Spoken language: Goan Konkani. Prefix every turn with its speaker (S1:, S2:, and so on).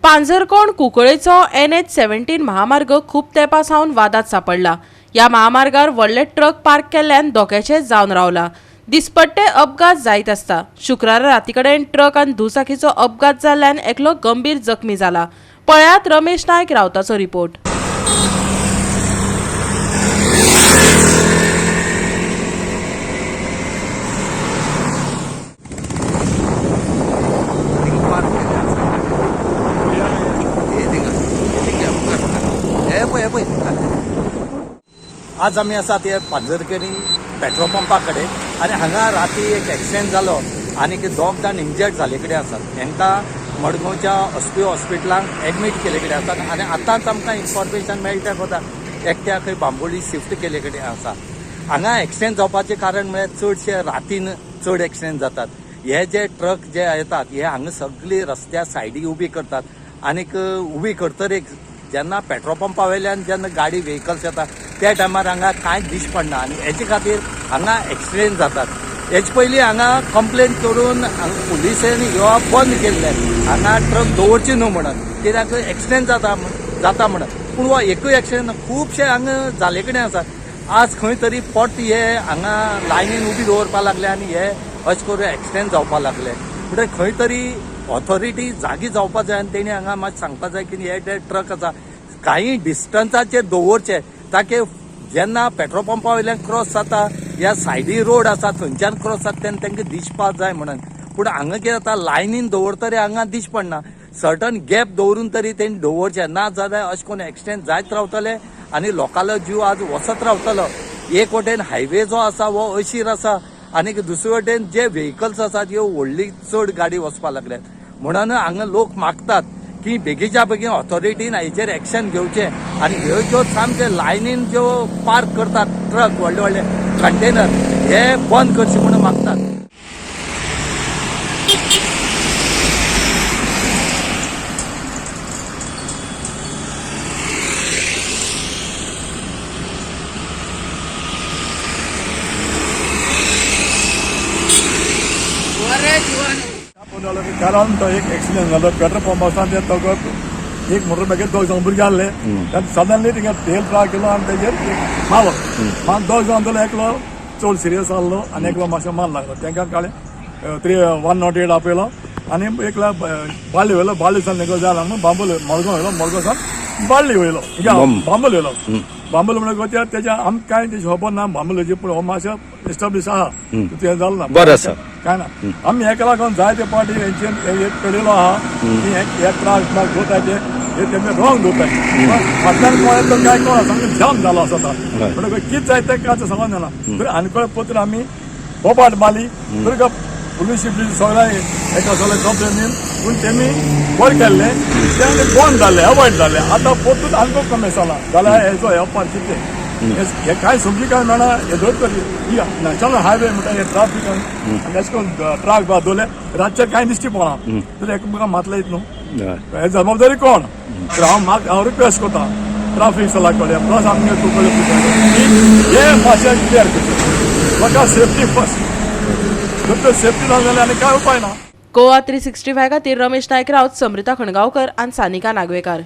S1: पांझरकोण कुंकळेचो NH 17 महामार्ग खूब तेंपा सावन वादात सापडला. ह्या महामार्गार व्हडले ट्रक पार्क केल्ल्यान धोक्याचे जावन रावला. दिसपट्टे अपघात जायत आसता. शुक्रारा राती कडेन ट्रक आनी दुचाकीचो अपघात जाल्ल्यान एकलो गंभीर जखमी जाला. पळयात रमेश नायक रावताचो रिपोर्ट.
S2: थिंगा पार्क केल्लें आसा. हे थिंगा थिंगा मुखार हे पळय हे पळय.
S3: आज आमी आसा ते पांजरकेणी पेट्रोल पंपा कडेन आनी हांगा राती एक एक्सिडेंट जालो आनी दोग जाण इंजर्ड जाल्ले कडेन आसात. तांकां मडगांवच्या अस्पी हॉस्पिटलांत एडमीट केल्ले कडेन आसात आनी आतांच आमकां इन्फॉर्मेशन मेळटा कोता एकट्या खंय बांबोळी शिफ्ट केल्ले कडेन आसा. हांगा एक्सिडेंट जावपाचें कारण म्हळ्यार चडशे रातीन चड एक्सिडेंट जातात. हे जे ट्रक जे येतात हे हांगा सगळी रस्त्या सायडी उबी करतात आनीक उबी करतरीक जेन्ना पेट्रोल पंपा वयल्यान जेन्ना गाडी व्हेकल्स येता त्या टायमार हांगा कांयच दिश्टी पडना आनी हेजे खातीर हांगा एक्सिडेंट जातात. हेजे पयलीं हांगा कंप्लेन करून हांगा पुलिसांनी येवप बंद केल्लें, हांगा ट्रक दवरची न्हू म्हणून, कित्याक एक्सिडेंट जाता जाता म्हणून. पूण हो एकूय एक्सिडेंट ना, खुबशे हांगा जाले कडेन आसा. आज खंय तरी पोट हे हांगा लायनीन उबी दवरपाक लागले आनी हे अशें करून एक्सिडेंट जावपाक लागले. म्हणटकीर खंय तरी ऑथॉरिटी जागी जावपाक जाय आनी तेणी हांगा मातशें सांगपाक जाय की हे जे ट्रक आसा काही डिस्टन्साचेर दवरचे, ताकी जेन्ना पेट्रोल पंपा वयल्यान क्रॉस जाता या सायडी रोड आसा थंयच्यान क्रॉस जाता तेन्ना तांकां दिसपाक जाय म्हणून. पूण हांगा कितें जाता, लायनीन दवरतरी हांगा दिश्टी पडना, सर्टन गॅप दवरून तरी तेणी दवरचे, ना जाल्यार अशें करून एक्सिडेंट जायत रावतले आनी लोकांलो जीव आज वचत रावतलो. एक वटेन हायवे जो आसा हो अशीर आसा आनी दुसरे वटेन जे व्हेकल्स आसात ह्यो व्हडली चड गाडी वचपाक लागल्यात. म्हणून हांगा लोक मागतात की बेगीच्या बेगीन ऑथॉरिटीन हेचेर एक्शन घेवचें आनी ह्यो ज्यो सामके लायनीन ज्यो पार्क करतात ट्रक व्हडले व्हडले कंटेनर हे बंद करचे म्हणून मागतात.
S4: कारण तो एक एक्सिडेंट जालो पेट्रोल पंपासान ते दोग एक मोटरसायकल दोग जाण भुरगे आहले, सडनली थिंगा तेल ट्रक गेलो आनी तेजेर एक मारलो. मागीर दोग जाण जालो, एकलो चड सिरियस आहलो आनी एकलो मातसो मार लागलो. तांकां काडलें 3108 आपयलो आनी एकला बाळ्ळी वयलो, बाळ्ळी सावन निको जाय म्हणून बांबोल मडगांव वयलो, मडगांव सावन बाळ्ळी वयलो, बांबोल वयलो. बांबोल म्हणल्यार तेच्या आमकां कांय तेजी खबर ना बांबोलेची, पूण हो मातसो एस्टाब्लीश आहा, तें जालें ना.
S5: बरें आसा.
S4: काय ना, आमी हेका लागून जायते पाटी हेंचेर कळिल्लो आहा की हे त्रास ब्रास दवरताय ते हे तेमचे रॉंग दवरताय. फाटल्यान कोण येतलो काय कोण सामकें जाम जालो आसा आतां. म्हणटकच कितें जाय तें कांयच सांगूंक जायना. तरी आनी पत्र आमी बोबाट मारली तरी का पुलीस बिलीस सगळ्या एका सगळ्या कंप्लेन दिवन, पूण तेमी बरें केल्लें तें आनी बंद जालें, अवॉयड जालें. आतां परतून आनीक कमी जाला जाल्यार हेजो हेवपार कितें हे काय समजी काय मेळना. हे धर तरी ही नॅशनल हायवे म्हणटा, हे ट्राफीक आनी अशें करून ट्रक बा दवरले रातचे कांय दिश्टी पडना, तर एकमेकांक मातले येत न्हू. हे जबाबदारी कोण? तर हांव म्हाका हांव रिक्वेस्ट करता ट्राफीक सला कडेन प्लस आमगे कुंकळ्ळे की हे मातशें क्लियर करचें. लोकां सेफ्टी फर्स्ट, जर तर सेफ्टी ना जाल्यार आनी कांय उपाय ना.
S1: गोवा 365 खातीर रमेश नायक राऊत, समृता खणगांवकर आनी सानिका नागवेकार.